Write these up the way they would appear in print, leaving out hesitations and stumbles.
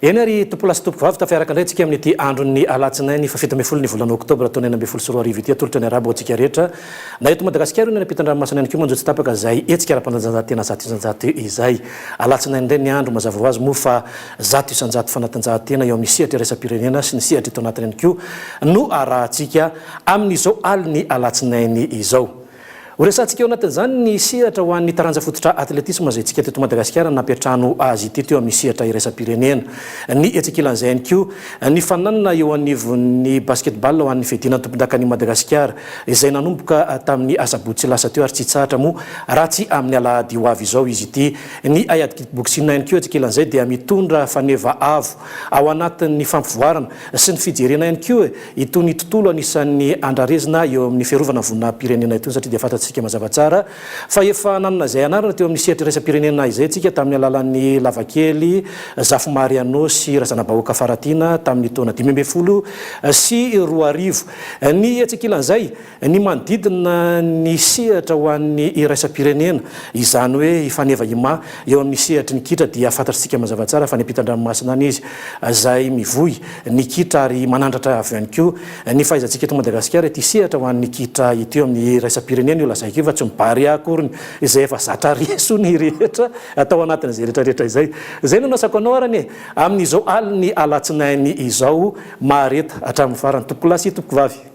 Eny ary tompolahy sy tompokovavy, tafiaraka indray isika amin'ity andron'ny alatsinainy faha-17 ny volana oktobra taona 2016 ity. Atolotra ny arahaba ho antsika rehetra na eto Madagasikara io na any ampitan-dranomasina ihany koa manjo tsy tapaka izay hetsika ara-panatanjahantena 100% izay. Alatsinainy indray ny andro, mazava ho azy moa fa 100% fanatanjahantena eo amin'ny sehatra iraisam-pirenena sy ny sehatra eto anatiny ihany koa no arahantsika amin'izao alin'ny alatsinainy izao. Horesahantsika ao anatin'izany ny sehatra ho an'ny taranja fototra atletisma izay isika teto Madagasikara no nampiantrano azy ity teo amin'ny sehatra iraisam-pirenena. Ny etsy ankilan'izay ihany koa ny fananana eo anivon'ny basketball ho an'ny fiadiana ny tompondakan'i Madagasikara izay nanomboka tamin'ny asabotsy lasa teo ary tsy hitsahatra moa raha tsy amin'ny alahady ho avy izao izy ity. Ny haiady kickboxing ihany koa etsy ankilan'izay dia mitondra faneva avo ao anatin'ny fampivoarana sy ny fijerena ihany koa Itony tontolo anisan'ny andrarezina eo amin'ny fiarovana voninahi-pirenena itony satria dia fantatsika mazava tsara fa efa nanana izay anarana teo amin'ny sehatra iraisam-pirenena izay isika tamin'ny alalan'ny Lavakely, Zafimariano sy Razanabahoaka Faratiana tamin'ny taona 2015. Ny etsy ankilan'izay, Ny manodidina ny sehatra ho an'ny iraisam-pirenena, izany hoe i Faneva Ima, eo amin'ny sehatry ny kitra dia fantatr'tsika mazava tsara fa any ampitan-dranomasina any izy izay mivoy ny kitra ary manandratra avy ihany koa ny fahaizantsika eto Madagasikara ity sehatra ho an'ny kitra ity eo amin'ny iraisam-pirenena io lazaiko io fa tsy ny Barea akoriny izay efa zatra resy ny rehetra tao anatin'izay rehetra rehetra izay. Izay no nasako anao arany e! Amin'izao alin'ny alatsinainy izao mahareta hatramin'ny farany tompokolahy sy tompokovavy.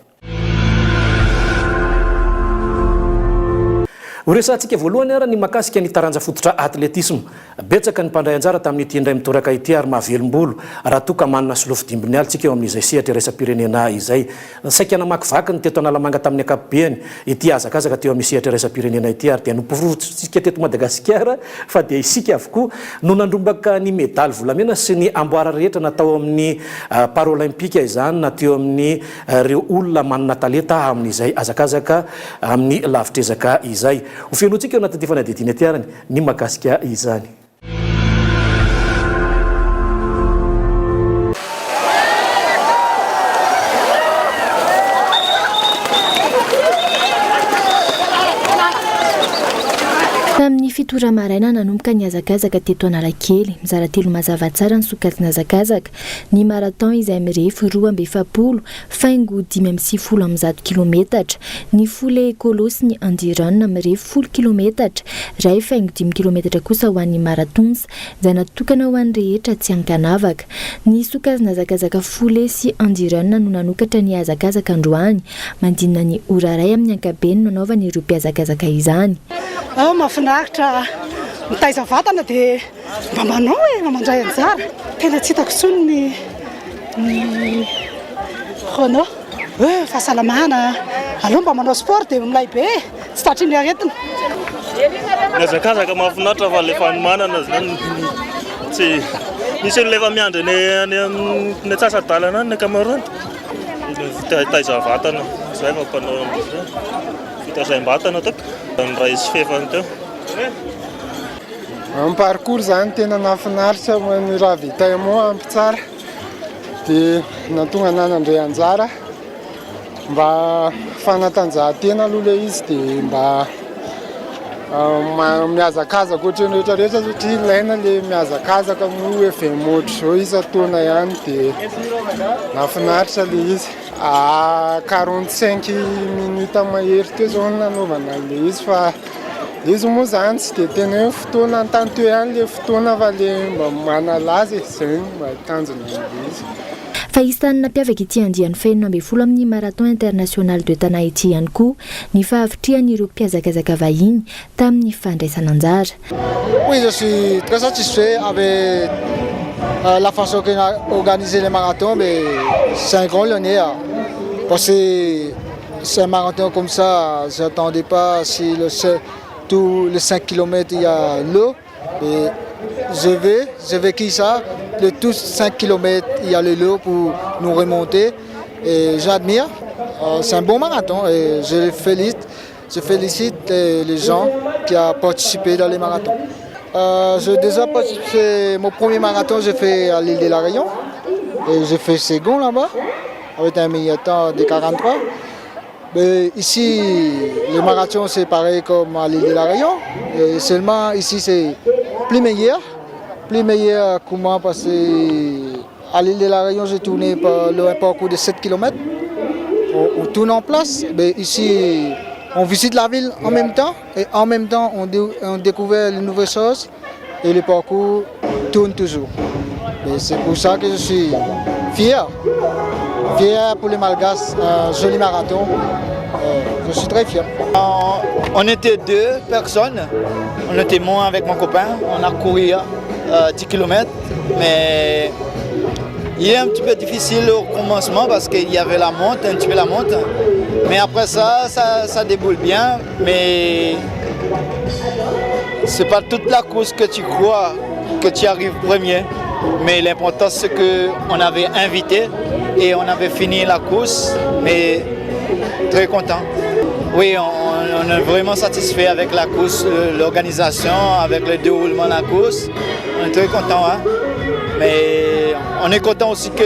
Horesahantsika voalohany ary ny mahakasika ny taranja fototra atletisma. Betsaka ny mpandray anjara tamin'ity indray mitoraka ity ary mahavelom-bolo raha toa ka manana solofo dimbin'ny aly tsika eo amin'izay sehatra iraisam-pirenena izay. Saika namakivaky ny teto Analamanga tamin'ny ankapobeny ity hazakazaka teo amin'ny sehatra iraisam-pirenena ity ary dia noporofontsika teto Madagasikara fa dia isika avokoa no nandrombaka ny medaly volamena sy ny amboara rehetra na tao amin'ny Paralympique izany na teo amin'ny ireo olona manana talenta amin'izay hazakazaka amin'ny lavitr'ezaka izay. Ho fenointsika eo anatin'ity fanadihadiana ity ary ny mahakasika izany. Tamin'ny fito ora maraina nanomboka ny hazakazaka teto Analakely. Mizara telo mazava tsara ny sokajin'hazakazaka. Ny marathon izay mirefy 42 faingo 195 kilometatra, ny foulée écolo sy ny endurance mirefy folo kilometatra, iray faingo dimy kilometatra kosa ho an'ny marathons izay natokana ho an'ny rehetra tsy ankanavaka. Ny sokajina hazakazaka foulée sy endurance no nanokatra ny hazakazaka androany. Manodidina ny ora iray amin'ny ankabeny no nanaovan'ireo mpihazakazaka izany. Oh mahafinaritra mitaiza vatana dia Mba manao e, mba mandray anjara. Tena tsy hitako intsony ny ny chrono. Eh, fahasalamana. Aleo mba manao sport dia milay be e. Tsy tratry ny aretina. Mihazakazaka mahafinaritra fa ilay fanomanana zany tsy misy olona efa miandry any any amin'ny antsasa-dalana any ny ankamaroany. Fitaizam vatana, izay vao mpanao an'izay. Fitaizam-batana ataoko. Ny ray sy fefany teo. Ny parcours zany tena nahafinaritra ny ravitaillement ampy tsara dia nahatonga anah nandray anjara mba fanatanjahantena aloha ilay izy dia mba mihazakazaka ohatran'ny rehetra rehetra satria ilaina ilay mihazakazaka moa événement ohatr'izao isan-taona ihany dia nahafinaritra ilay izy. 45 minutes mahery teo izao no nanaovana an'ilay izy fa Izy moa zany tsy dia tena hoe fotoana antany teo ihany le fotoana fa le mba manala azy e, zay no mba tanjona amin'ilay izy. Fa isan'ny nampiavaka ity andiany fahenina ambin'ny folo amin'ny Marathon International de Tana ity ihany koa ny fahavitrihan'ireo mpihazakazaka vahiny tamin'ny fandraisana anjara. Oui, je suis très satisfait avec la façon qu'on a organisé le marathon, mais c'est un grand honneur parce que C'est un marathon comme ça, je n'attendais pas si le, tous les 5 km il y a l'eau. Et je vais, j'ai vécu ça, le tous 5 km il y a le l'eau pour nous remonter. Et j'admire, c'est un bon marathon et je félicite, je félicite les gens qui ont participé dans les marathons. Euh, j'ai déjà participé, mon premier marathon j'ai fait à l'île de la Réunion et j'ai fait second là-bas avec un meilleur temps de 43. Mais ici, le marathon c'est pareil comme à l'île de la Réunion, et seulement ici c'est plus meilleur, plus meilleur comment parce que À l'île de la Réunion, j'ai tourné par le parcours de 7 km. On, on tourne en place, mais ici, on visite la ville en même temps et en même temps, on, dé, on découvre les nouvelles choses et le parcours tourne toujours. Et c'est pour ça que je suis fier, fier pour les Malgaches, un joli marathon. Je suis très fier. On était deux personnes, on était moi avec mon copain, on a couru 10 km, mais il est un petit peu difficile au commencement parce qu'il y avait la monte, un petit peu la monte. Mais après ça, ça, ça déboule bien. Mais c'est pas toute la course que tu crois que tu arrives premier. Mais l'important c'est qu'on avait invité et on avait fini la course, mais très content. Oui, on, on est vraiment satisfait avec la course, l'organisation, avec le déroulement de la course. On est très content. Hein? Mais on est content aussi qu'on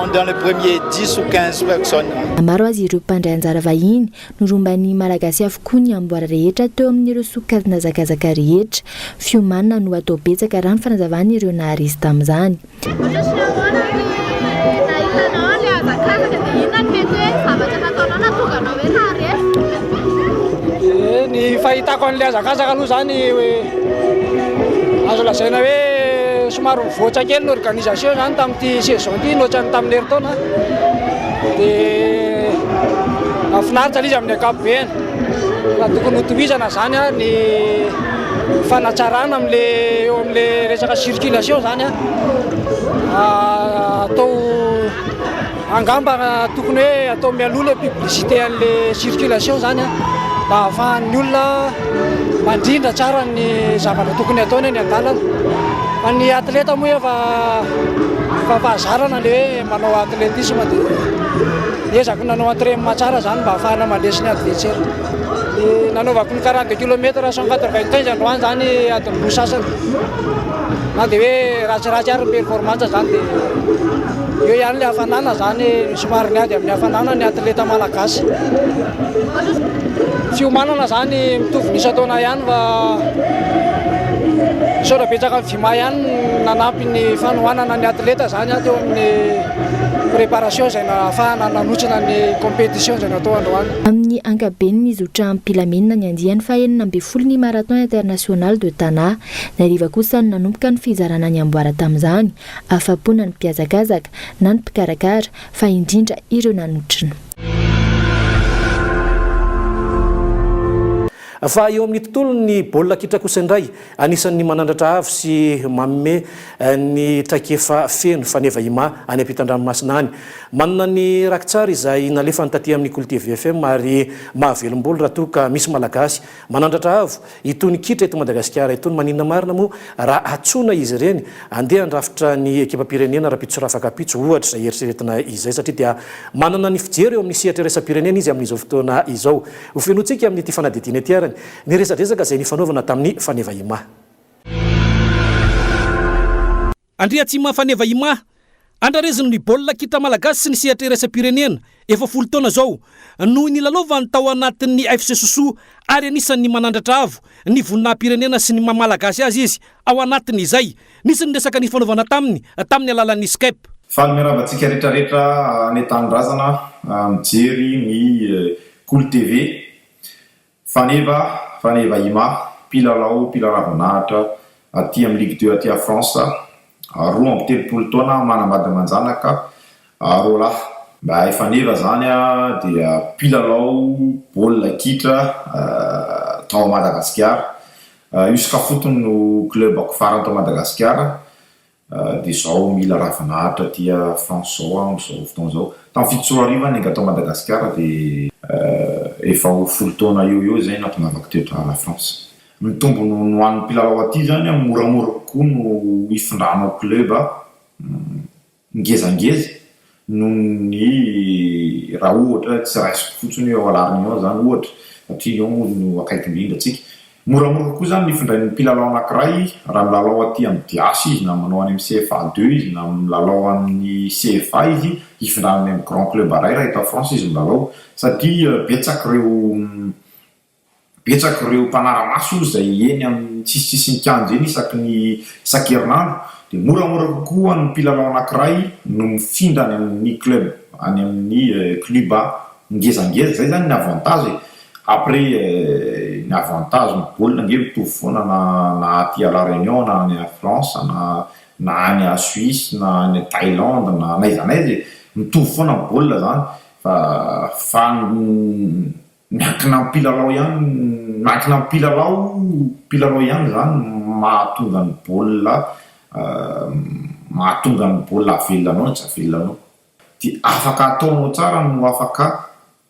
est dans les premiers 10 ou 15 personnes. Maro azy ireo mpandray anjara vahiny noromban'ny Malagasy avokoa ny amboara rehetra teo amin'ireo sokajina hazakazaka rehetra. Fiomanana no atao betsaka raha ny fanazavana ireo naharesy tamin'izany. Nahitanao le hazakazaka dia inona ny mety hoe zavatra nataonao natonga anao hoe naharesy? Ny fahitako an'le hazakazaka aloha zany hoe azo lazaina hoe somary mivoatra kely ny organisation zany tamin'ity saison ity nohatrany tamin'ny herintaona, dia mahafinaritra ilay izy amin'ny ankapobeny. Fa tokony hotohizana zany a ny fanatsarana am'le eo am'le resaka circulation zany a atao angamba tokony hoe atao mialoha le publicité an'le circulation zany a mba ahafahan'ny olona mandrindra tsara ny zavatra tokony ataony eny an-dalana. Fa ny atleta moa efa efa fahazarana le hoe manao athlétisme, dia niezaka nanao entraînement tsara zany mba ahafahana mandresy ny adversaire. Ny nanaovako ny 42 kilomètre 195 androany zany adiny roa sasany, na dia hoe ratsiratsy ary ny performance zany, dia eo ihany le hafanana zany, somary niady amin'ny hafanana ny atleta malagasy. Fiomanana zany mitovy ny isan-taona ihany, fa misaotra betsaka ny FIMA ihany nanampy ny fanohanana ny atleta zany a teo amin'ny préparation izay nahafahana nanotrona ny compétition izay natao androany. Amin'ny ankapobeny nizotra am-pilaminana ny andiany faha-16 ny Marathon International de Tana. Ny hariva kosa no nanomboka ny fizarana ny amboara tamin'izany. Afa-po na ny mpihazakazaka na ny mpikarakara fa indrindra ireo nanotrona. Fa eo amin'ny tontolon'ny baolina kitra kosa indray, anisan'ny manandratra avo sy manome ny traikefa feno Faneva Ima any ampitan-dranomasina any. Manana ny rakitsary izay nalefany taty amin'ny Kolo TV FM ary mahavelom-bolo raha toa ka misy Malagasy manandratra avo itony kitra eto Madagasikara itony. Maninona marina moa raha antsoina izy ireny andeha handrafitra ny ekipam-pirenena rahampitso rafakampitso ohatra izay eritreretina izay satria dia manana ny fijery eo amin'ny sehatra iraisam-pirenena izy amin'izao fotoana izao. Ho fenointsika amin'ity fanadihadiana ity ary ny resadresaka izay nifanaovana tamin'i Faneva Ima. Andriatsima Faneva Ima, andrareziny ny baolina kitra malagasy sy ny sehatra iraisam-pirenena, efa folo taona izao no nilalaovany tao anatin'ny FC Sosoa ary anisan'ny manandratra avo ny voninahi-pirenena sy ny maha malagasy azy izy ao anatin'izay. Nisy ny resaka nifanaovana taminy tamin'ny alalan'ny Skype. Faly miarahaba antsika retraretra any an-tanindrazana mijery ny Kolo TV. Faneva, Faneva Ima, mpilalao mpilaravanahitra aty amin'ny Ligue deux aty France, 32 taona, manambady aman-janaka roa lahy. I Faneva izany dia mpilalao baolina kitra tao Madagasikara. Usca Foot no club-ko farany tao Madagasikara. Dia izao mila ravinahitra aty France izao aho amin'izao fotoana izao. Tamin'ny 2007 aho niainga tao Madagasikara dia efa ho folo taona eo ho eo izay nahatongavako teto la France. Ny tombony ho an'ny mpilalao aty izany moramora kokoa no hifindranao club ngezangeza noho ny raha ohatra tsy raisiko fotsiny hoe ao La Réunion izany ohatra satria eo moa no akaiky indrindra antsika. Moramora kokoa izany ny fifindrain'ny mpilalao anankiray raha milalao aty amin'ny Dias izy na manao any amin'ny CFA deux izy na milalao amin'ny CFA izy hifindrany any amin'ny grand club iray raha eto France izy milalao satria betsaka ireo Betsaka ireo mpanara-maso izay eny amin'ny tsisisisin'ny kianja eny isaky ny isan-kerinandro. Dia moramora kokoa ny mpilalao anankiray no mifindra any amin'ny club any amin'ny club ngezangeza, zay zany ny avantage e! Après ny avantage ny baolina ange mitovy foana na na aty à la Réunion na any à France na na any à Suisse na any Thaïlande na n'aiza n'aiza e! Mitovy foana ny baolina zany fa fa ny Miankina amin'ny mpilalao ihany miankina amin'ny mpilalao mpilalao ihany izany no mahatonga ny baolina mahatonga ny baolina hahavelona anao na tsy hahavelona anao. Dia afaka ataonao tsara no afaka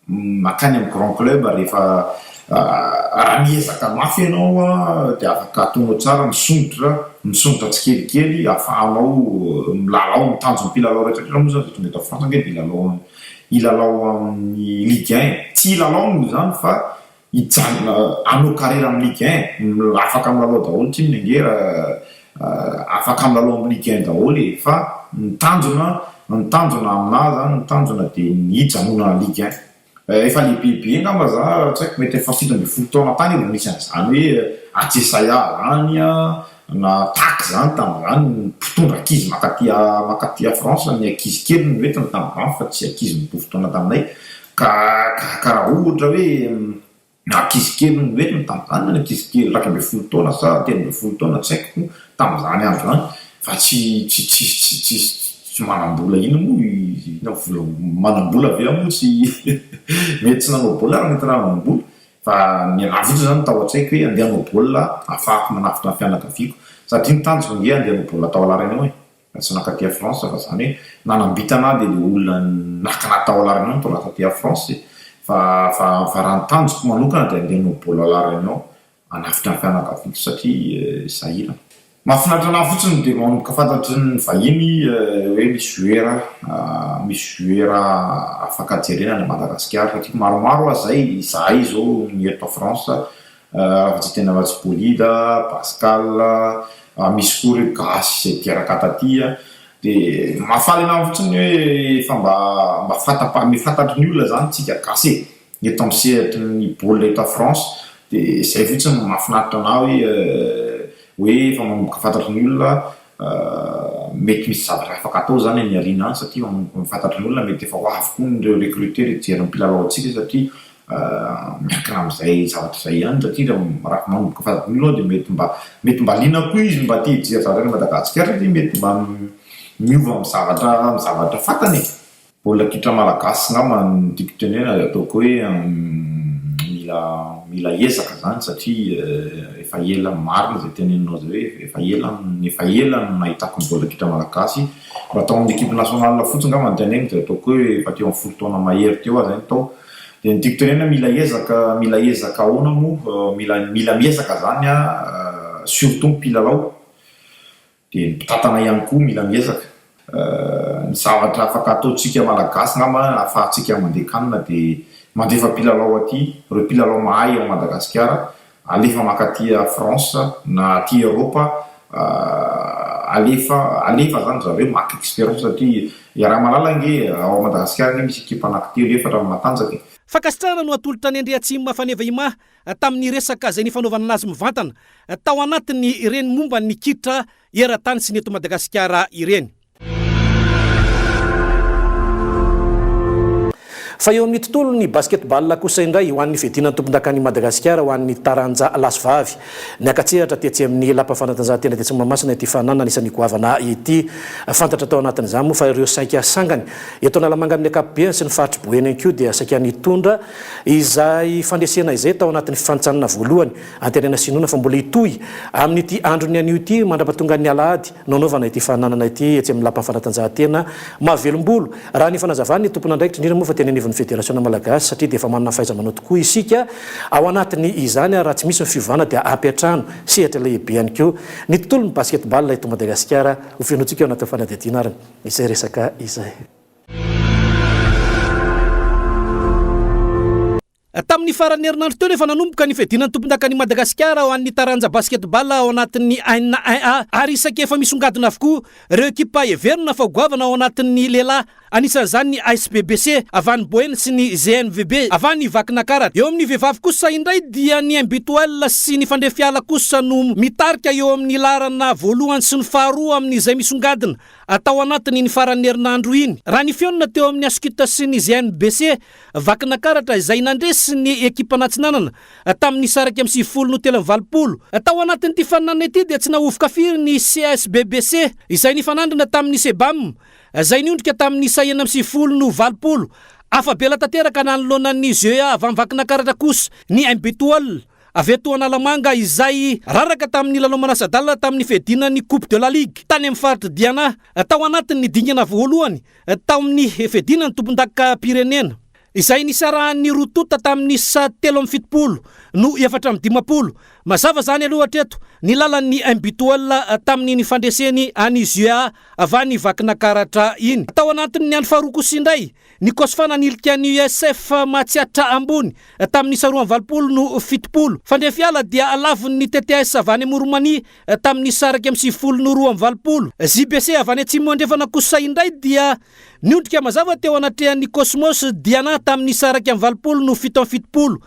mankany amin'ny grand club rehefa raha miezaka mafy ianao dia afaka ataonao tsara misondrotra misondrotra tsikelikely ahafahanao milalao ny tanjon'ny mpilalao rehetra rehetra moa izany izay tonga eto Frantsa ange dia hilalao hilalao amin'ny Ligue un, tsy hilalao moa izany fa hijanona hanao carrière amin'ny Ligue un, afaka milalao daholo tsinona ange raha afaka milalao amin'ny Ligue un daholo e, fa ny tanjona ny tanjona aminà zany ny tanjona dia ny hijanonana Ligue un. Efa lehibebe angamba za, tsy haiko mety efa 17 taona tany vao nisy an'izany hoe Atsesaya zany an, na tac zany tamin'izany, ny mpitondra ankizy mankaty mankaty France, ny ankizy kely no nentiny tamin'izany fa tsy ankizy mitovy taona taminay, ka ka raha ohatra hoe ankizy kely no nentiny tamin'izany, ny ankizy kely 11 taona sa 13 taona tsy haiko tamin'izany andro izany fa tsy tsy tsy tsy tsy tsy manam-bola inona moa inona vola manam-bola ve aho moa tsy mety tsy nanao baolina ary mety raha manam-bola fa ny anahy fotsiny izany tao an-tsaiko hoe andeha hanao baolina ahafahako manavotra ny fianakaviako satria ny tanjoko ange andeha hanao baolina tao à La Réunion e fa tsy nankaty à France fa izany hoe nanam-bintana aho dia ilay olona naka anahy tao à La Réunion no tonga taty à France e fa fa fa raha ny tanjoko manokana dia andeha hanao baolina à La Réunion Hanavotra ny fianakaviako satria sahirana. Mahafinaritra anahy fotsiny dia manomboka fantatry ny vahiny hoe misy joueur misy joueur afaka jerena any Madagasikara satria maromaro aza zay izahay izao ny eto France raha tsy tena ratsy Bolida, Pascal, misy koa ireo gasy izay teraka taty dia mahafaly anahy fotsiny hoe efa mba mba fantapa- fantatry ny olona izany tsika gasy e. eto amin'ny sehatry ny baolina eto France dia izay fotsiny no mahafinaritra anah hoe hoe efa manomboka fantatry ny olona mety misy zavatra afaka atao izany any aoriana any satria manomboka fantatry ny olona mety efa ho avy koa ireo recruteur hijery ny mpilalao antsika satria miankina amin'izay zavatra izay ihany satria raha manomboka fantatry ny olona dia mety mba mety mba liana koa izy mba te hijery zavatra any Madagasikara satria mety mba miova amin'ny zavatra amin'ny zavatra fantany e. Baolina kitra malagasy ngamba no tiako tenenana dia ataoko hoe mila mila ezaka zany satria efa ela marina izay teneninao izay hoe efa ela efa ela no nahitako ny baolina kitra malagasy raha tao amin'ny equipe nationale fotsiny ngamba no teneniko dia ataoko hoe efa teo amin'ny folo taona mahery teo aho zay no tao dia ny tiako tenenina mila ezaka mila ezaka ahoana moa mila mila miezaka zany an surtout ny mpilalao Dia ny mpitantana ihany koa mila miezaka. Ny zavatra afaka ataontsika Malagasy angamba ahafahantsika mandeha can dia mandefa mpilalao aty, ireo mpilalao mahay ao Madagasikara alefa mankaty France na aty Europe alefa alefa zany zareo maka expérience satria iaraha-mahalala ange ao Madagasikara ange misy ekipa anaky telo efatra matanjaka e. Fankasitrahana no atolotra an'i Andriatsima Faneva Imah tamin'ny resaka izay nifanaovana azy mivantana tao anatin'ny ireny momba ny kitra eran-tany sy ny eto Madagasikara ireny. Fa eo amin'ny tontolon'ny basket-ball kosa indray, ho an'ny fiadiana ny tompondakan'i Madagasikara ho an'ny taranja lahy sy vavy, niaka-tsehatra tetsy amin'ny Lapan'ny fanatanjahantena tetsy Mahamasina ity fahanana anisan'ny goavana ity. Fantatra tao anatin'izany moa fa ireo saika sangany eto Analamanga amin'ny ankapobeny sy ny faritr'i Boeny ihany koa dia saika nitondra Izay fandresena izay tao anatin'ny fifanintsanana voalohany, antenaina sy inoana fa mbola hitohy amin'ity andron'ny anio ity mandra-pahatongan'ny alahady no hanaovana ity fahananana ity etsy amin'ny Lapan'ny fanatanjahantena Mahavelombolo, raha ny fanazavan'ny tompon'andraikitra, indrindra moa fa teny anivon'ny Federasiona Malagasy satria dia efa manana fahaiza-manao tokoa isika ao anatin'ny izany ary raha tsy misy ny fiovana dia hampiantrano sehatra lehibe ihany koa ny tontolon'ny basket-ball eto Madagasikara ho fenointsika ao anatin'ny fanadihadiana ary izay resaka izay. Tamin'ny faran'ny herinandro teo no efa nanomboka ny fiadiana ny tompondakan'i Madagasikara ho an'ny taranja basket-ball ao anatin'ny N1A ary saika efa misongadina avokoa ireo ekipa heverina fa ho goavana ao anatin'ny lehilahy, anisan'izany ny ASBBC avy any Boeny sy ny GNVB avy any Vakinakaratra. Eo amin'ny vehivavy kosa indray dia ny Mbitoel sy ny Fandrefiala kosa no mitarika eo amin'ny laharana voalohany sy ny faharoa amin'izay misongadina tao anatin'iny faran'ny herinandro iny. Raha ny fihaonana teo amin'ny Ascut sy ny GNBC Vakinakaratra izay nandresy ny ekipan'Atsinanana tamin'ny isa 91 no 83. Tao anatin'ity faninanana ity dia tsy nahovoka firy ny CSBBC izay nifanandrina tamin'ny Sebam izay niondrika tamin'ny isa 96 no 80. Afa-bela tanteraka nanoloana ny GEA avy any Vakinakaratra kosa ny MBtool avy eto Analamanga izay raraka tamin'ny lalao manasa-dalana tamin'ny fiadiana ny Coupe de la Ligue tany amin'ny faritr'i Diana tao anatin'ny dingana voalohany tao amin'ny fiadiana ny tompondakam-pirenena izay nisarahan'ny roa tonta tamin'ny isa 73 no 54. Mazava izany aloha hatreto ny lalan'ny MBtool tamin'iny fandreseny an'i GEA avy any Vakinakaratra iny. Tao anatin'ny andro faharoa kosa indray ny Cosfa nanilika ny USF Matsiatra Ambony tamin'ny isa 82 no 70. Fandrefiala dia lavon'ny TTS avy any Amoron'i Mania tamin'ny isa 91 no 82. JBC avy any Atsimo Andrefana kosa indray dia niondrika mazava teo anatrehan'ny Cosmos Diana tamin'ny isa 81 no 77.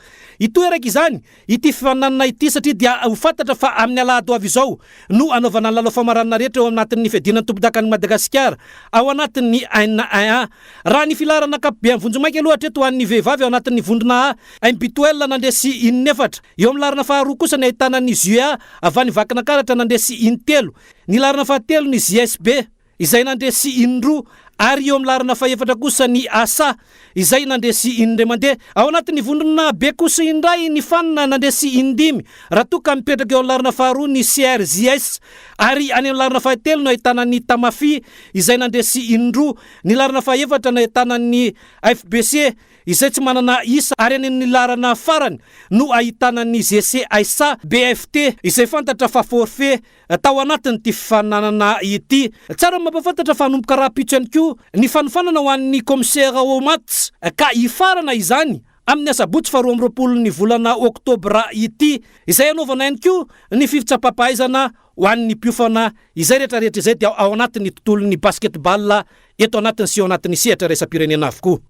Hitohy araka izany ity fifaninanana ity satria dia ho fantatra fa amin'ny alahady ho avy izao no hanaovana ny lalao famaranana rehetra eo anatin'ny fiadiana ny tompondakan'i Madagasikara ao anatin'ny N1A. Raha ny filaharana ankapobeany vonjimaika aloha hatreto ho an'ny vehivavy ao anatin'ny vondrona A, Mbitoel nandresy in'efatra. Eo amin'ny laharana faharoa kosa ny ahitana ny JA avy any Vakinankaratra nandresy intelo. Ny laharana fahatelo ny JSB. Izay nandresy indroa ary eo amin'ny laharana fahefatra kosa ny Asa izay nandresy indray mandeha. Ao anatin'ny vondrona B kosa indray ny Fan nandresy indimy raha toa ka mipetraka eo amin'ny laharana faharoa ny CRJS ary any amin'ny laharana fahatelo no ahitana ny Tamafi izay nandresy indroa. Ny laharana fahefatra no ahitana ny FBC izay tsy manana isa ary any amin'ny laharana farany no ahitana ny GC Aissa BFT izay fantatra fa forfait tao anatin'ity fifaninanana ity. Tsara ny mampahafantatra fa hanomboka rahampitso ihany koa ny fanofanana ho an'ny kaomisera Omats ka hifarana izany amin'ny asabotsy faha 22 ny volana oktobra ity, izay hanaovana ihany koa ny fifitsapam-pahaizana ho an'ny mpiofana. Izay rehetra rehetra izay dia ao anatin'ny tontolon'ny basketball eto anatiny sy eo anatin'ny sehatra iraisam-pirenena avokoa.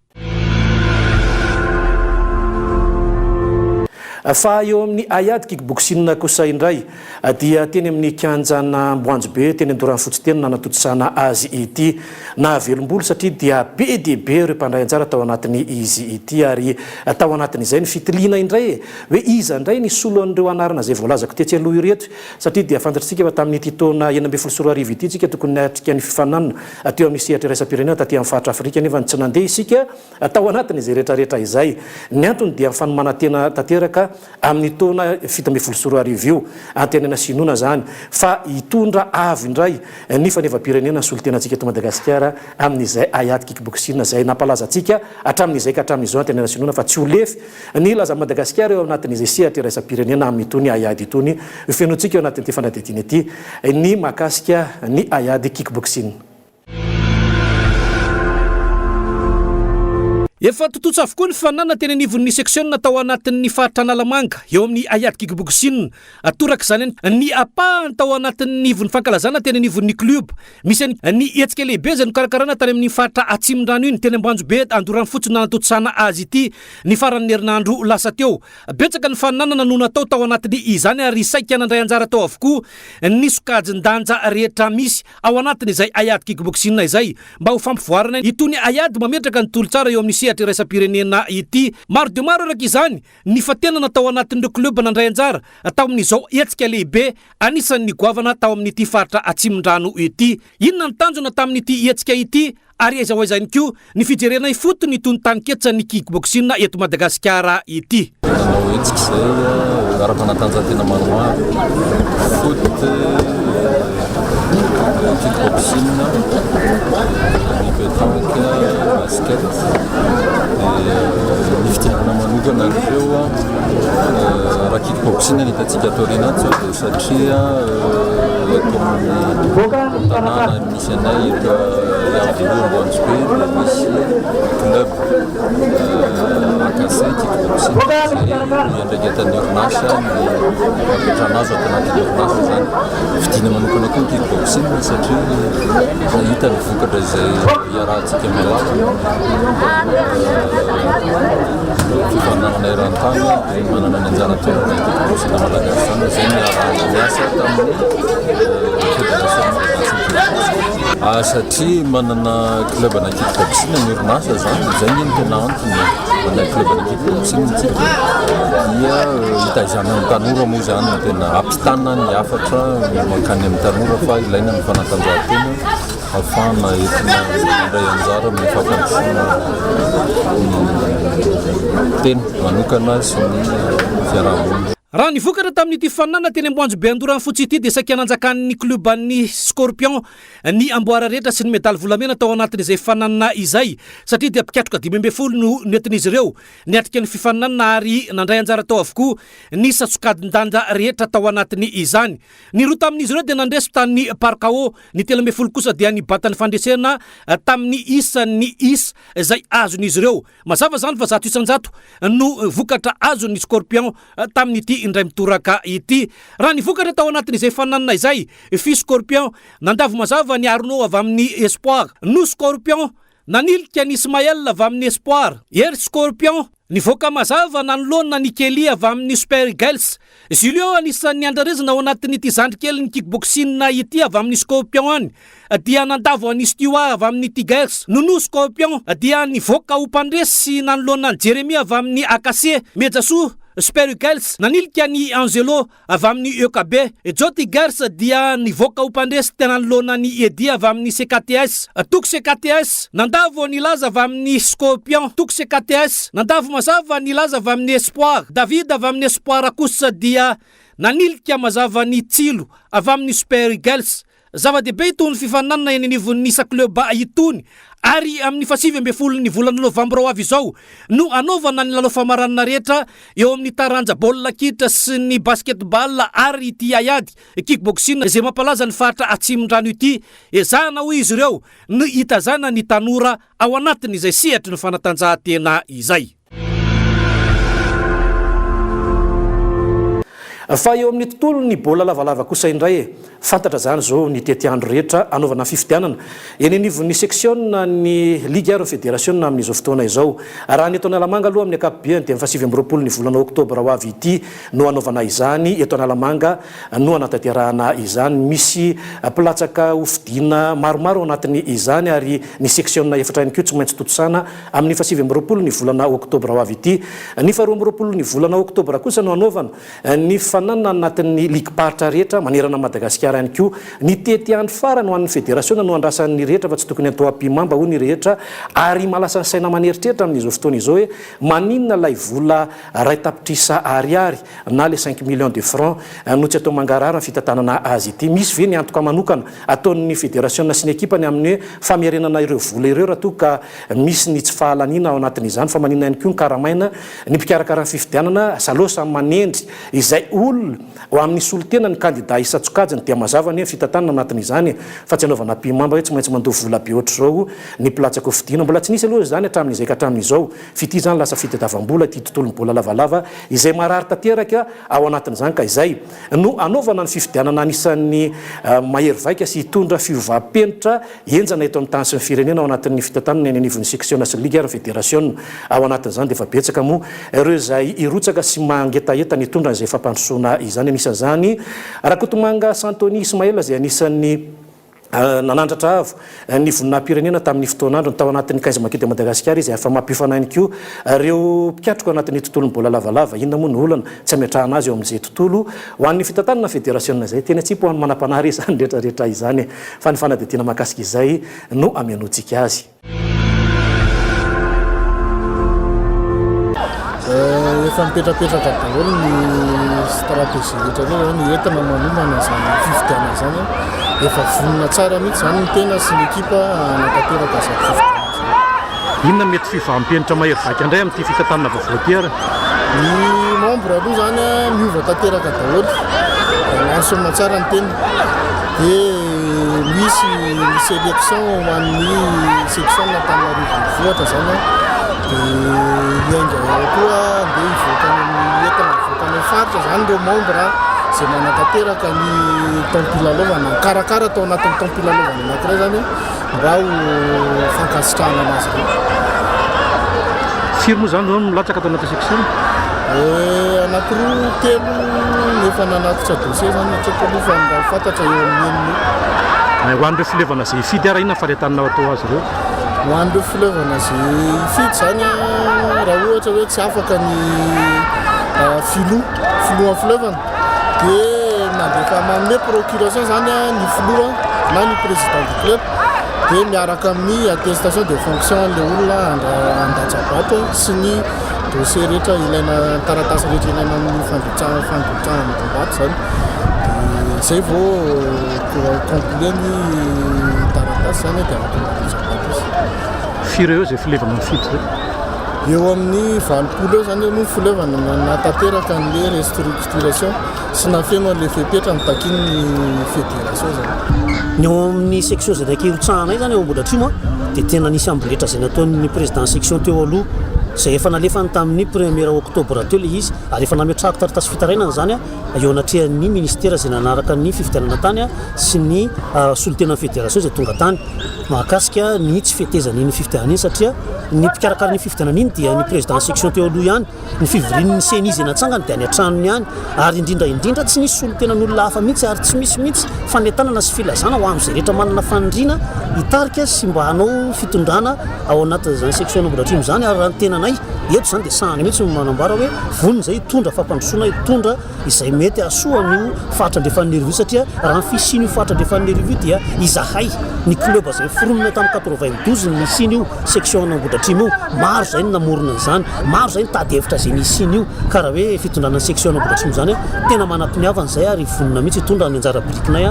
Fa eo amin'ny haiady kickboxing kosa indray dia teny amin'ny kianjan'Amboanjobe teny Andoranfotsy teny no nanatontosana azy ity. Nahavelom-bolo satria dia be dia be ireo mpandray anjara tao anatin'izy ity ary tao anatin'izay ny fitiliana indray e! hoe iza indray ny solo an'ireo anarana izay voalazako tetsy aloha ireto satria dia fantatr'tsika fa tamin'ity taona 2016 ity tsika tokony niatrika ny fifaninanana teo amin'ny sehatra iraisam-pirenena taty amin'ny faritra Afrika nefa tsy nandeha isika tao anatin'izay rehetrarehetra izay. Ny antony dia ny fanomanan-tena tanteraka amin'ny taona 2017 io. Antenaina sy inoana izany fa hitondra avo indray ny fanevam-pirenena ny solontenantsika eto Madagasikara amin'izay haiady kickboxing izay nampalaza antsika hatramin'izay ka hatramin'izao. Antenaina sy inoana fa tsy ho lefy ny lazan'i Madagasikara eo anatin'izay sehatra iraisam-pirenena amin'itony haiady itony. Fenointsika eo anatin'ity fanadihadiana ity ny mahakasika ny haiady kickboxing. Efa tontosa avokoa ny fifaninanana teny anivon'ny seksiona tao anatin'ny faritra Analamanga, eo amin'ny haiady kickboxing. Toraka izany ny ampahany tao anatin'ny ivon'ny fankalazana teny anivon'ny klioba. Misy ny hetsika lehibe izay nokarakaraina tany amin'ny faritra Atsimondrano iny, teny Amboanjobe, Andoranfotsy no nanatontosana azy ity ny faran'ny herinandro lasa teo. Betsaka ny faninanana no natao tao anatin'ny izany ary saika nandray anjara tao avokoa ny sokajin-danja rehetra misy ao anatin'izay haiady kickboxing izay mba ho fampivoarana itony haiady mametraka ny tolo-tsara eo amin'ny sehatra iraisam-pirenena ity. Maro dia maro araka izany ny fantenana tao anatin'ireo club nandray anjara tao amin'izao hetsika lehibe anisan'ny goavana tao amin'ity faritra Atsimondrano ity. Inona ny tanjona tamin'ity hetsika ity Ary aiza ho aiza ihany koa ny fijerena ifotony itony taninketsan'ny kickboxing eto Madagasikara ity. Nanao hetsika izay ara-panatanjahantena maromaro, foot, kickboxing, ny pétanque, basket, dia ny fitiavana manokana an'ireo raha kickboxing no hitantsika ato aoriana ato izao dia satria eto amin'ny tanàna Misy anay eto Iavoloha Amboanjobe dia misy club Akasa. kick-boxing izay iandraiketan'ny orinasa ny fampiantrano azy ato anatin'ny orinasa izany. Vidiana manokana koa ny kick-boxing satria hita ny vokatra izay iarahantsika mahalala ny fifaninanana eran-tany dia manana ny anjara toerana ny kick-boxing malagasy izany, izay no niarahana niasa tamin'ny Federation malagasy ny kick-boxing. Satria manana club ana kick-boxing ny orinasa izany, izay anie no tena antony e, manana club ana kick-boxing isika dia hitaizana ny tanora moa izany no tena hampitana ny hafatra mankany amin'ny tanora fa ilaina ny fanatanjahantena ahafahana entina mandray anjara amin'ny fampandrosoana ny tena manokana sy ny fiaraha-monina. Raha ny vokatra tamin'ity fifaninanana teny Amboanjobe Andoranfotsy ity dia saika nanjakan'ny klioban'ny Scorpion ny amboara rehetra sy ny medaly volamena tao anatin'izay fifaninanana izay satria dia mpikatroka 15 no nentin'izy ireo niatrika ny fifaninanana ary nandray anjara tao avokoa ny isan-tsokajin-danja rehetra tao anatiny izany. Ny roa tamin'izy ireo dia nandresy tany Parc-O, ny 13 kosa dia nibata ny fandresena tamin'ny isan'ny isa izay azon'izy ireo. Mazava izany fa 100% no vokatra azon'ny Scorpion tamin'ity indray mitoraka ity. Raha ny vokatra tao anatin'izay faninanana izay, Fy Scorpion nandavo mazava an'i Arnaud avy amin'ny Espoir, No Scorpion nanilika an'i Ismaël avy amin'ny Espoir, Hery Scorpion nivoaka mazava nanoloana an'i Kelly avy amin'ny Super Eagles, Julio anisan'ny andrarezina ao anatin'ity zandrikelin'ny kickboxing ity avy amin'ny Scorpion any dia nandavo an'i Stewart avy amin'ny Tigers. Nono Scorpion dia nivoaka ho mpandresy nanoloana an'i Jeremy avy amin'ny AKC. Mejasoa Super Eagles nanilika an'i Angelo avy amin'ny EKB. Joe Tigers dia nivoaka ho mpandresy nanoloana an'i Eddy avy amin'ny CKTS. Toky CKTS nandavo an'i Laza avy amin'ny Scorpion. Toky CKTS nandavo mazava an'i Laza avy amin'ny Espoir. David avy amin'ny Espoir kosa dia nanilika mazava an'i Tsilo avy amin'ny Super Eagles. Zava-dehibe itony fifaninanana eny anivon'ny isa-club itony ary amin'ny faha-19 ny volana novambra ho avy izao no hanaovana ny lalao famaranana rehetra eo amin'ny taranja baolina kitra sy ny basket-ball ary ity haiady kick-boxing izay mampalaza ny faritra Atsimondrano ity. Ezahana hoy izy ireo ny hitazana ny tanora ao anatin'izay sehatry ny fanatanjahantena izay. Fa eo amin'ny tontolon'ny baolina lavalava kosa indray e! Fantatra izany izao ny tetiandro rehetra hanaovana fifidianana eny anivon'ny seksiona ny ligy ary ny federasiona amin'izao fotoana izao. Raha ny eto Analamanga aloha amin'ny ankapobeany dia ny faha-29 ny volana oktobra ho avy ity no hanaovana izany eto Analamanga no hanatanterahana izany. Misy mpilatsaka hofidiana maromaro ao anatin'ny izany ary ny seksiona efatra ihany koa tsy maintsy tontosana Amin'ny faha-29 ny volana oktobra ho avy ity. Ny faha-22 ny volana oktobra kosa no hanaovana ny fananana anatin'ny ligim-paritra rehetra manerana an'i Madagasikara ihany koa. Ny tetiandro farany ho an'ny federasiona no andrasan'ny rehetra fa tsy tokony atao ampihimamba hoy ny rehetra ary mahalasa ny saina aman'eritreritra amin'izao fotoana izao hoe maninona ilay vola iray tapitrisa ariary na le cinq millions de francs no tsy atao mangarahara ny fitantanana azy ity. Misy ve ny antoka manokana ataon'ny federasiona sy ny ekipany amin'ny hoe famerenana ireo vola ireo raha toa ka misy ny tsy fahalaniana ao anatin'izany? Fa maninona ihany koa ny karamaina ny mpikarakara ny fifidianana? Asa samy manendry izay olona ho amin'ny solontena ny kandida isan-tsokajiny dia mazava anie ny fitantanana anatin'izany fa tsy anaovana ampihimamba hoe tsy maintsy mandoa vola be ohatr'izao ny mpilatsaka hofidiana. Mbola tsy nisy aloha izany hatramin'izay ka hatramin'izao. Fitia izany lasa fitadiavam-bola ity tontolon'ny baolina lavalava izay marary tanteraka ao anatin'izany ka izay no hanaovana ny fifidianana anisan'ny mahery vaika sy hitondra fiovam-penitra henjana eto amin'ny tany sy ny firenena ao anatin'ny fitantanana eny anivon'ny seksiona sy ny ligy ary ny federasiona. Ao anatin'izany dia efa betsaka moa ireo izay hirotsaka sy mangetaheta ny hitondra an'izay fampandrosoana izany anisan'izany Rakotomanga Santoni Ismaël izay anisan'ny Nanandratra avo ny voninahi-pirenena tamin'ny fotoan'androny tao anatin'ny Quinze Maquis de Madagascar izy ary efa mampiofana ihany koa ireo mpikatroka anatin'ny tontolon'ny baolina lavalava. Inona moa no olana tsy hametrahana azy eo amin'izay tontolo ho an'ny fitantanana federasiona izay? Teny an-tsipo ho an'ny manam-panahy re izany rehetra rehetra izany fa ny fanadihadiana mahakasika izay no hamenoantsika azy. Efa mipetrapetraka daholo ny stratégie rehetra rehetra zany entina manomana izany fifidianana izany. Efa vonona tsara mihitsy izany ny tena sy ny ekipa hanatanteraka izany fifidianana izany. Inona mety fiovam-penitra mahery vaika indray amin'ity fitantanana vaovao ity ary? Ny membre aloha izany miova tanteraka daholo. Lany soamantsara ny tena. Dia Misy ny sélection ho an'ny section Antananarivo Renivohitra zany an, dia hiainga eo koa Manatitra izany ireo membre izay manatanteraka ny taom-pilalaovana, mikarakara tao anatin'ny taom-pilalaovana anankiray izany mba ho fankasitrahana anazy ireo. Firy moa izany izao no milatsaka tao anatin'ny section? Anankiroa, telo no efa nanatitra dossier izany hatreto aloha fa ny raha fantatra eo amin'ny enina eo. Ho an'ireo fileovana izay hifidy ary inona ny fanentanana atao azy ireo? Ho an'ireo fileovana izay hifidy izany raha ohatra hoe tsy afaka ny filoha, filohan'ny fileovana dia mandefa manome procuration izany ny filoha na ny président du club dia miaraka amin'ny attestation de fonction an'ilay olona handatsa-bato sy ny dossier rehetra ilaina, taratasy rehetra ilaina amin'ny fandrotsahana fandrotsaham-bato izany dia izay vao complet ny taratasy izany dia afaka mandrotsa-bato izy. Firy eo izay filevana mifidy izay? Eo amin'ny 80 eo izany aloha ny filevana nahatanteraka an'ilay restructuration sy nahafeno an'ilay fepetra notakian'ny fédération izany. Ny ao amin'ny section izay naika hirotsahanay izany ao Ambohidratrimo dia tena nisy amboletra izay nataon'ny président section teo aloha izay efa nalefany tamin'ny premier octobre teo ilay izy ary efa nametrahako taratasy fitarainana izany eo anatrehan'ny ministera izay nanaraka ny fifidianana tany sy ny solontenan'ny fédération izay tonga tany mahakasika ny tsy fetezan'iny fifidianana iny satria ny mpikarakara ny fifidianana iny dia ny président section teo aloha ihany Ny fivorian'ny ceni izay natsangany dia any an-tranony ihany ary indrindra indrindra tsy nisy solontenan'olona hafa mihitsy ary tsy misy mihitsy fanentanana sy filazana ho amin'izay rehetra manana faniriana hitarika sy mba hanao fitondrana ao anatin'izany section Ambohidratrimo izany ary raha ny tenanay eto izany dia sahany mihitsy no manambara hoe vonona izay hitondra fampandrosoana hitondra izay mety hahasoa an'io faritra andrefan'Iarivo io satria raha ny fisian'io faritra andrefan'Iarivo io dia izahay ny club izay noforonina tamin'ny 92 no nisian'io section an'Ambohidratrimo io, maro izay no namorona an'izany, maro izay nitady hevitra izay nisian'io ka raha hoe fitondrana ny section an'Ambohidratrimo izany tena manam-piniavana izay ary vonona mihitsy hitondra ny anjara birikinay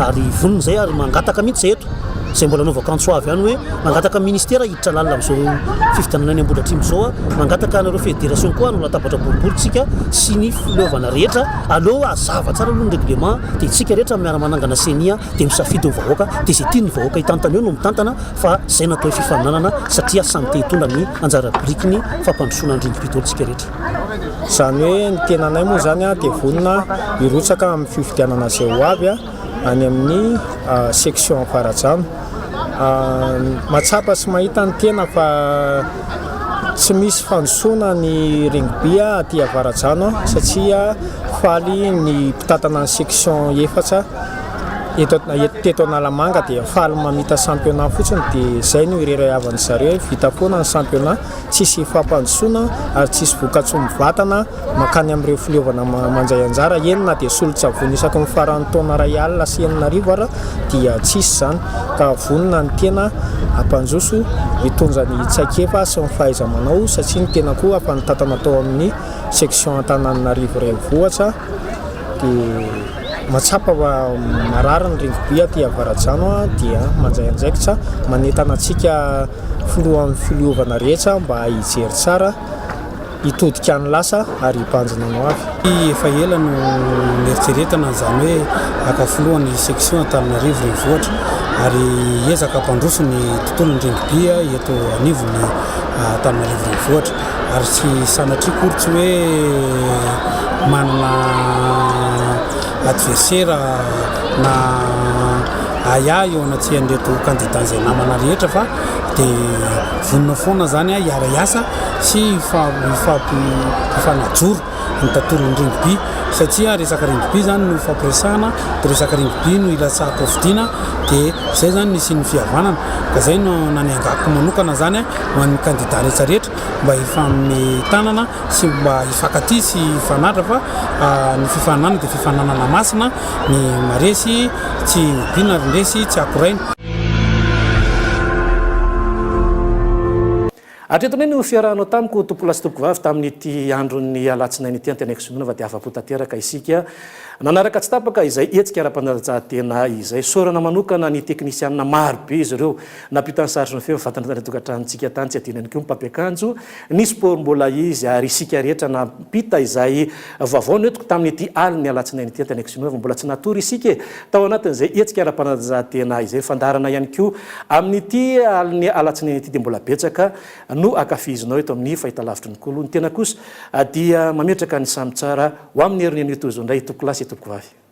ary vonona izay ary mangataka mihitsy izay eto izay mbola anaovako antso avo ihany hoe mangataka ministera hiditra lalina amin'izao fifidianana any Ambohidratrimo izao aho, mangataka anareo fédération koa hanao latabatra boribory tsika sy ny fileovana rehetra, aleo hazava tsara aloha ny règlement dia tsika rehetra miara-manangana ceni dia misafidy ny vahoaka dia izay tian'ny vahoaka hitantana eo no mitantana fa izay no atao hoe fifaninanana satria samy te hitondra ny anjara birikiny fampandrosoana ny rindrim-pito eo tsika rehetra. Izany hoe ny tenanay moa izany dia vonona hirotsaka amin'ny fifidianana izay ho avy. any amin'ny section Avaradrano. Mahatsapa sy mahita ny tena fa tsy misy fandrosoana ny rugby aty Avaradrano satria faly ny mpitantana ny section efatra eto teto Analamanga dia faly mamita championnat fotsiny dia izay no ireharehavan'ny zareo hoe vita foana ny championnat, tsisy fampandrosoana ary tsisy vokatsoa mivantana. Mankany amin'ireo fileovana mandray anjara, eny na dia solon-tsavony isaky ny faran'ny taona 1600 ara dia tsisy izany ka vonona ny tena hampandroso hitondra ny traikefa sy ny fahaiza-manao satria ny tena koa efa nitantana tao amin'ny section Antananarivo renivohitra dia mahatsapa fa marary ny rugby aty Avaradrano dia mandray andraikitra manentana antsika filohan'ny fileovana rehetra mba hijery tsara hitodika ny lasa ary hibanjina ny hoavy. Efa ela no nieritreretana an'izany hoe haka filoha ny section Antananarivo renivohitra ary hiezaka hampandroso ny tontolon'ny rugby eto anivon'ny Antananarivo renivohitra ary tsy sanatria akory tsy hoe manana adversaire na ahiahy eo anatrehan'ireto kandida izay namana rehetra fa dia vonona foana izany hiara-hiasa sy hifanajoro ny tontolon'ny rugby satria resaka rugby izany no ifampiresahana dia resaka rugby no ilatsahako hofidiana dia izay izany no hisian'ny fihavanana ka izay no naniangako manokana izany ho an'ny kandida rehetra rehetra mba hifanome tanana sy mba hifankatia sy hifanadra fa ny fifaninanana dia fifaninanana masina ny maresy tsy hobiana ary ny resy tsy akoraina. Hatreto indray no fiarahanao tamiko tompokolahy sy tompokovavy tamin'ity andron'ny alatsinainy ity. Antenaiko sy inoana fa dia afa-po tanteraka isika. Nanaraka tsy tapaka izay hetsika ara-panatanjahantena izay. Isaorana manokana ny teknisianina maro be izy ireo nampita ny sary sy ny feo mivantana tany an-tokantranontsika tany. Tsy adino ihany koa ny mpampiakanjo ny sport mbola izy ary isika rehetra nampita izay vaovao nentiko tamin'ity alin'ny alatsinainy ity. Antenaiko sy inoana fa mbola tsy natory isika e! Tao anatin'izay hetsika ara-panatanjahantena izay. Fandaharana ihany koa amin'ity alin'ny alatsinainy ity dia mbola betsaka no ankafizinao eto amin'ny fahitalavitry ny Kolo. Ny tena kosa dia mametraka ny samy tsara ho amin'ny herin'ny anio toy izao indray tompokolahy sy tompokovavy.